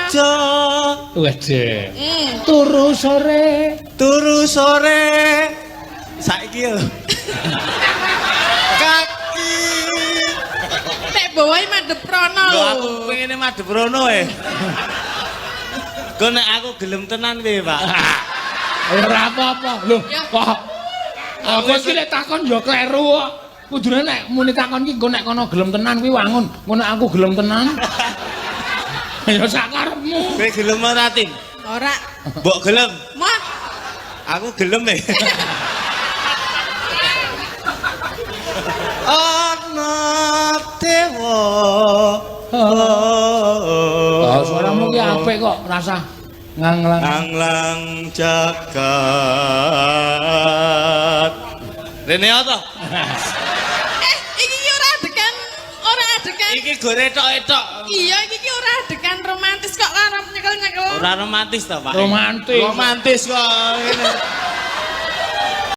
Kerja. Waduh. Turu sore. Turu sore. Saiki lho. Kaki. Nek bawahi madhep rono Lho lho. aku pengene madhep rono e. Kok nek aku gelem tenan piye, Pak? Ya ora apa-apa. Lho, Ya. kok aku iki lek takon ya kleru kok. Kudune nek muni takon ki engko nek kono gelem tenan kuwi wangun. Engko nek aku gelem tenan. Ya sakarepmu. Kowe gelem ora, Tin? Ora. Mbok gelem. Mah, Aku gelem e. Ana dewa. Oh, suaramu ki apik kok, rasah nganglang. Anglang jagat. Rene apa? Iki ki ora adegan, ora adegan. Iki gore etok-etok. Iya, iki ki ora adegan romantis kok arep nyekel-nyekel. Ora romantis to, Pak? Romantis. Romantis kok ngene.